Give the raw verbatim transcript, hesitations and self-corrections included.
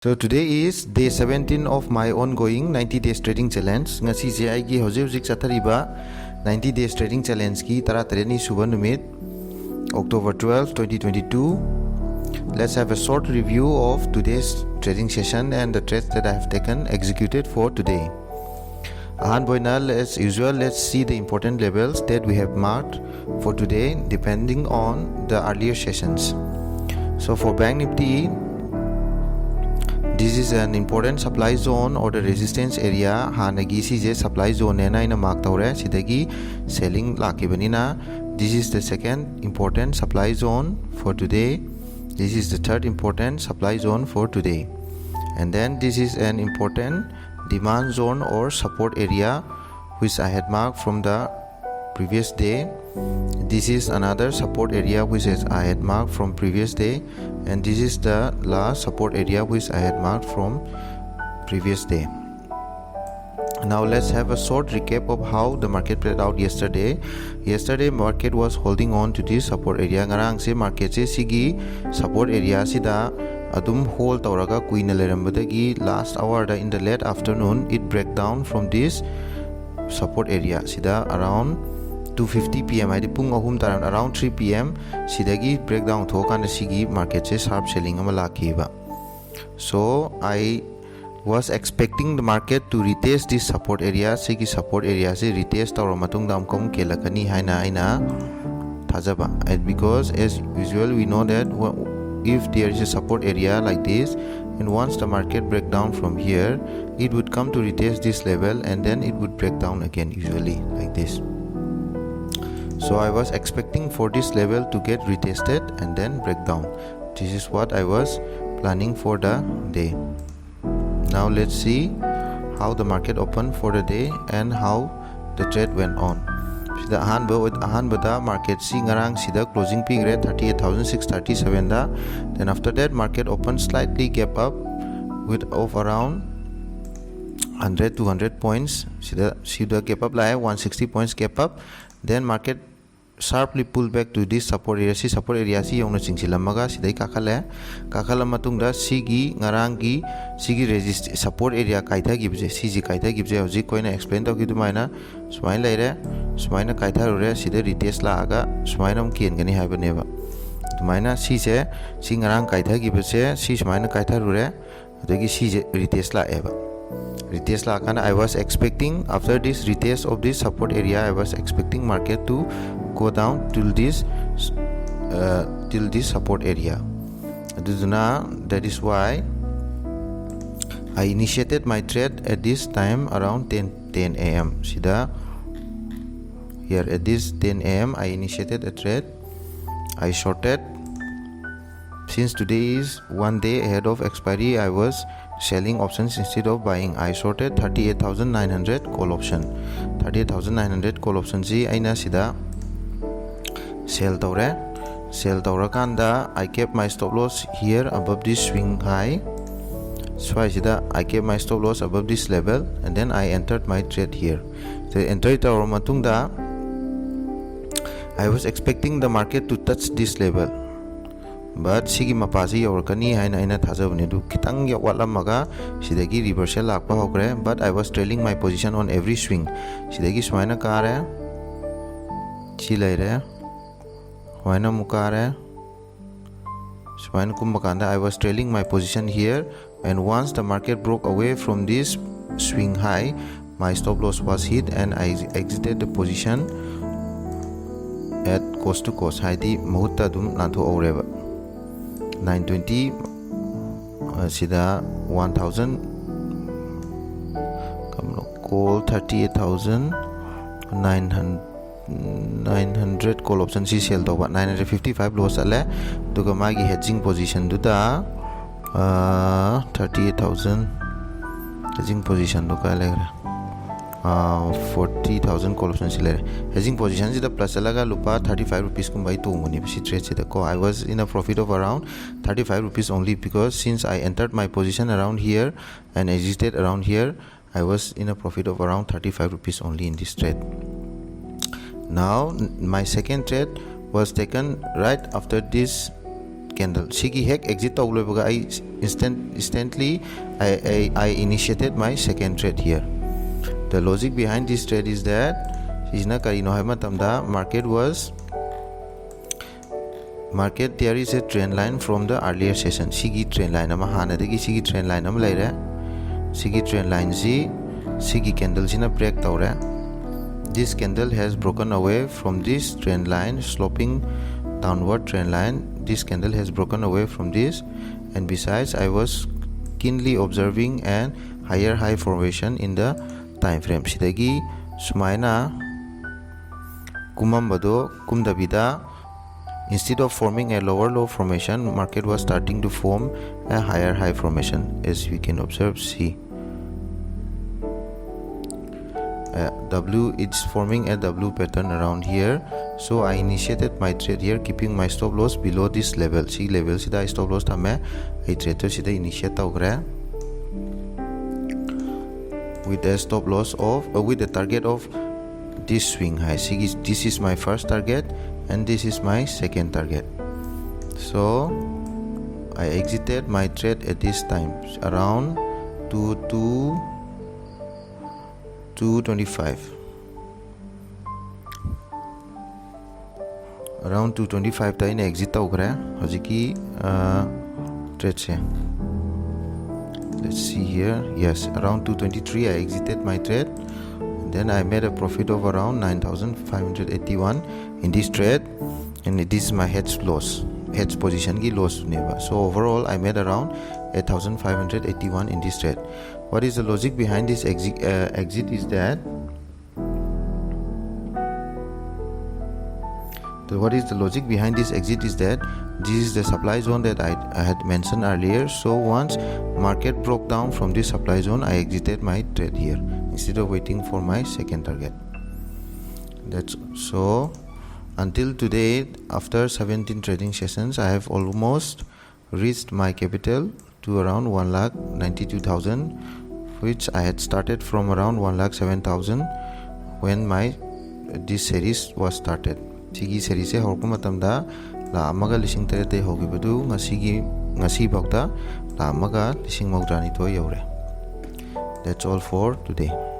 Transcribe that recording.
So today is day seventeen of my ongoing ninety days trading challenge. ꯉꯁꯤꯁꯦ ꯑꯩꯒꯤ ꯍꯧꯖꯤꯛ ꯍꯧꯖꯤꯛ ꯆꯠꯊꯔꯤꯕ ninety days trading challengeꯀꯤ ꯇꯔꯥꯇꯔꯦꯠꯅꯤ ꯁꯨꯕ ꯅꯨꯃꯤꯠ, October twelve, twenty twenty-two. Let's have a short review of today's trading session and the trades that I have taken, executed for today. ꯑꯍꯥꯟꯕ ꯑꯣꯏꯅ, as usual, let's see the important levels that we have marked for today depending on the earlier sessions. So for Bank Nifty, this is an important supply zone or the resistance area. ꯍꯥꯟꯅꯒꯤ ꯁꯤꯁꯦ supply zoneꯅꯦꯅ ꯑꯩꯅ mark ꯇꯧꯔꯦ, ꯁꯤꯗꯒꯤ selling ꯂꯥꯛꯈꯤꯕꯅꯤꯅ. This is the second important supply zone for today. This is the third important supply zone for today. And then this is an important demand zone or support area which I had marked from the previous day. This is another support area which is I had marked from previous day, and this is the last support area which I had marked from previous day. Now let's have a short recap of how the market played out yesterday. Yesterday market was holding on to this support area. ꯉꯔꯥꯡꯁꯦ marketꯁꯦ ꯁꯤꯒꯤ support area ꯁꯤꯗ ꯑꯗꯨꯝ hold ꯇꯧꯔꯒ ꯀꯨꯏꯅ ꯂꯩꯔꯝꯕꯗꯒꯤ last hourꯗ, in the late afternoon, it break down from this support area ꯁꯤꯗ around two fifty P M, ꯍꯥꯏꯗꯤ ꯄꯨꯡ ꯑꯍꯨꯝ term, around three P M ꯁꯤꯗꯒꯤ breakdown ꯊꯣꯛꯑꯀꯥꯟꯗ ꯁꯤꯒꯤ marketꯁꯦ sharp selling ꯑꯃ ꯂꯥꯛꯈꯤꯕ. So I was expecting the market to retest this support area. ꯁꯤꯒꯤ support areaꯁꯦ retest ꯇꯧꯔ ꯃꯇꯨꯡꯗ ꯑꯃꯨꯛꯀ ꯑꯃꯨꯛ ꯀꯦꯜꯂꯛꯀꯅꯤ ꯍꯥꯏꯅ ꯑꯩꯅ ꯊꯥꯖꯕ. And because as usual we know that wha- if there is a support area like this, and once the market break down from here, it would come to retest this level and then it would break down again, usually like this. So I was expecting for this level to get retested and then break down. This is what I was planning for the day. Now let's see how the market opened for the day and how the trade went on. ꯁꯤꯗ ꯑꯍꯥꯟꯕ ꯑꯍꯥꯟꯕꯗ marketꯁꯤ ꯉꯔꯥꯡ ꯁꯤꯗ closing ꯄꯤꯈ꯭ꯔꯦ, thirty eight thousand six thirty sevenꯗ. Then after that market opened slightly gap up with of around hundred, two hundred points. ꯁꯤꯗ ꯁꯤꯗ gap up ꯂꯥꯛꯑꯦ, one sixty points gap up. Then market sharply pull back to this support area. ꯁꯤ support area ꯁꯤ ꯌꯧꯅ ꯆꯤꯡꯁꯤꯜꯂꯝꯃꯒ ꯁꯤꯗꯩ ꯀꯥꯈꯠꯂꯦ꯫ ꯀꯥꯈꯠꯂ ꯃꯇꯨꯡꯗ ꯁꯤꯒꯤ ꯉꯔꯥꯡꯒꯤ ꯁꯤꯒꯤ resist support area ꯀꯥꯏꯊꯈꯤꯕꯁꯦ, ꯁꯤꯁꯤ ꯀꯥꯏꯊꯈꯤꯕꯁꯦ ꯍꯧꯖꯤꯛ ꯑꯩꯈꯣꯏꯅ explain ꯇꯧꯈꯤ ꯑꯗꯨꯃꯥꯏꯅ ꯁꯨꯃꯥꯏꯅ ꯂꯩꯔꯦ꯫ ꯁꯨꯃꯥꯏꯅ ꯀꯥꯏꯊꯔꯨꯔꯦ꯫ ꯁꯤꯗ retest ꯂꯥꯛꯑꯒ ꯁꯨꯃꯥꯏꯅ ꯑꯃꯨꯛ ꯀꯦꯟꯒꯅꯤ ꯍꯥꯏꯕꯅꯦꯕ꯫ ꯑꯗꯨꯃꯥꯏꯅ ꯁꯤꯁꯦ, ꯁꯤ ꯉꯔꯥꯡ ꯀꯥꯏꯊꯈꯤꯕꯁꯦ ꯁꯤ ꯁꯨꯃꯥꯏꯅ ꯀꯥꯏꯊꯔꯨꯔꯦ꯫ ꯑꯗꯒꯤ ꯁꯤꯁꯦ retest ꯂꯥꯛꯑꯦꯕ꯫ Retest ꯂꯥꯛꯑꯀꯥꯟꯗ I was expecting, after this retest of this support area, I was expecting market to go down till this, uh, till this support area. ꯑꯗꯨꯗꯨꯅ that is why I initiated my trade at this time around ten, ten a.m. ꯁꯤꯗ, here at this ten a.m. I initiated a trade. I shorted. Since today is one day ahead of expiry, I was selling options instead of buying. I shorted thirty eight thousand nine hundred call option. Thirty eight thousand nine hundred call option ꯁꯤ ꯑꯩꯅ ꯁꯤꯗ sell ꯇꯧꯔꯦ꯫ Sell ꯇꯧꯔꯀꯥꯟꯗ I kept my stop loss here above this swing high. ꯁ꯭ꯋꯥꯏꯁꯤꯗ I kept my stop loss above this level and then I entered my trade here. ꯁꯤꯗ enter ꯇꯧꯔꯕ ꯃꯇꯨꯡꯗ I was expecting the market to touch this level. But ꯁꯤꯒꯤ ꯃꯄꯥꯁꯤ ꯌꯧꯔꯛꯀꯅꯤ ꯍꯥꯏꯅ ꯑꯩꯅ ꯊꯥꯖꯕꯅꯤ꯫ ꯑꯗꯨ ꯈꯤꯇꯪ ꯋꯥꯠꯂꯝꯃꯒ ꯁꯤꯗꯒꯤ reversal ꯂꯥꯛꯄ ꯍꯧꯈ꯭ꯔꯦ꯫ But I was trailing my position on every swing. ꯁꯤꯗꯒꯤ ꯁꯨꯃꯥꯏꯅ ꯀꯥꯔꯦ꯫ ꯁꯤ ꯂꯩꯔꯦ꯫ ꯁꯨꯃꯥꯏꯅ ꯑꯃꯨꯛ ꯀꯥꯔꯦ꯫ ꯁꯨꯃꯥꯏꯅ ꯀꯨꯝꯕ ꯀꯥꯟꯗ I was trailing my position here, and once the market broke away from this swing high, my stop loss was hit and I exited the position at cost to cost, ꯍꯥꯏꯗꯤ ꯃꯍꯨꯠꯇ ꯑꯗꯨꯝ ꯅꯥꯟꯊꯣꯛꯍꯧꯔꯦꯕ꯫ Nine twenty, ꯑꯁꯤꯗ one thousand, call thirty eight thousand nine hundred, nine hundred call option ꯁꯤ sell ꯇꯧꯕ, nine hundred fifty five loss ꯆꯠꯂꯦ꯫ ꯑꯗꯨꯒ ꯃꯥꯒꯤ hedging position ꯗꯨꯗ, thirty eight thousand hedging position ꯗꯨ ꯀꯥꯏ ꯂꯩꯈ꯭ꯔꯦ? Forty thousand call option ꯁꯤ ꯂꯩꯔꯦ꯫ Hedging position ꯁꯤꯗ plus ꯆꯠꯂꯒ ꯂꯨꯄꯥ thirty five rupees ꯀꯨꯝꯕ ꯑꯩ ꯇꯣꯡꯕꯅꯦꯕ ꯁꯤ trade ꯁꯤꯗ ꯀꯣ꯫ I was in a profit of around thirty five rupees only, because since I entered my position around here and exited around here, I was in a profit of around thirty five rupees only in this trade. Now my second trade was taken right after this candle. ꯁꯤꯒꯤ ꯍꯦꯛ exit ꯇꯧ ꯂꯣꯏꯕꯒ ꯑꯩ instant instantly I, I, I initiated my second trade here. The logic behind this trade is that, ꯁꯤꯁꯤꯅ ꯀꯔꯤꯅꯣ ꯍꯥꯏꯕ ꯃꯇꯝꯗ, market was market, there is a trend line from the earlier session. ꯁꯤꯒꯤ trend line ꯑꯃ, ꯍꯥꯟꯅꯗꯒꯤ ꯁꯤꯒꯤ trend line ꯑꯃ ꯂꯩꯔꯦ꯫ ꯁꯤꯒꯤ trend lineꯁꯤ ꯁꯤꯒꯤ candleꯁꯤꯅ break ꯇꯧꯔꯦ꯫ This candle has broken away from this trend line, sloping downward trend line. This candle has broken away from this, and besides, I was keenly observing an higher high formation in the time frame. ꯁꯤꯗꯒꯤ ꯁꯨꯃꯥꯏꯅ ꯀꯨꯝꯃꯝꯕꯗꯣ ꯀꯨꯝꯗꯕꯤꯗ, instead of forming a lower low formation, market was starting to form a higher high formation, as we can observe, see. Uh, W, it's forming a W pattern around here. So I initiated my trade here, keeping my stop loss below this level. ꯁꯤ level ꯁꯤꯗ ꯑꯩ stop loss ꯊꯝꯃꯦ꯫ ꯑꯩ trade ꯇꯣ ꯁꯤꯗ initiate ꯇꯧꯈ꯭ꯔꯦ꯫ With a stop loss of, uh, with a target of this swing high. ꯁꯤꯒꯤ, this is my first target and this is my second target. So I exited my trade at this time, around two, two, two twenty-five. Around two twenty-five ꯇ ꯑꯩꯅ exit ꯇꯧꯈ꯭ꯔꯦ ꯍꯧꯖꯤꯛꯀꯤ, ꯑ, trade say. Let's see here. Yes, around two twenty-three I exited my trade. And then I made a profit of around nine thousand five hundred eighty-one in this trade. And this is my hedge loss. Hedge position ꯒꯤ loss ꯅꯦꯕ꯫ So overall I made around eight thousand five hundred eighty-one in this trade. What is the logic behind this exi-, uh, exit is that, so what is the logic behind this exit is that this is the supply zone that I, I had mentioned earlier. So once market broke down from this supply zone, I exited my trade here instead of waiting for my second target. That's so. Until today, after seventeen trading sessions, I have almost reached my capital to around one lakh ninety-two thousand, which I had started from around one lakh seven thousand when my this series was started. ꯁꯤꯒꯤ ꯁꯦꯔꯤꯁꯁꯦ ꯍꯧꯔꯛꯄ ꯃꯇꯝꯗ ꯂꯥꯛ ꯑꯃꯒ ꯂꯤꯁꯤꯡ ꯇꯔꯦꯠꯇꯒꯤ ꯍꯧꯈꯤꯕꯗꯨ ꯉꯁꯤꯒꯤ, ꯉꯁꯤꯐꯥꯎꯗ ꯂꯥꯛ ꯑꯃꯒ ꯂꯤꯁꯤꯡ ꯃꯧꯗ꯭ꯔꯥꯅꯤꯊꯣꯏ ꯌꯧꯔꯦ꯫ That's all for today.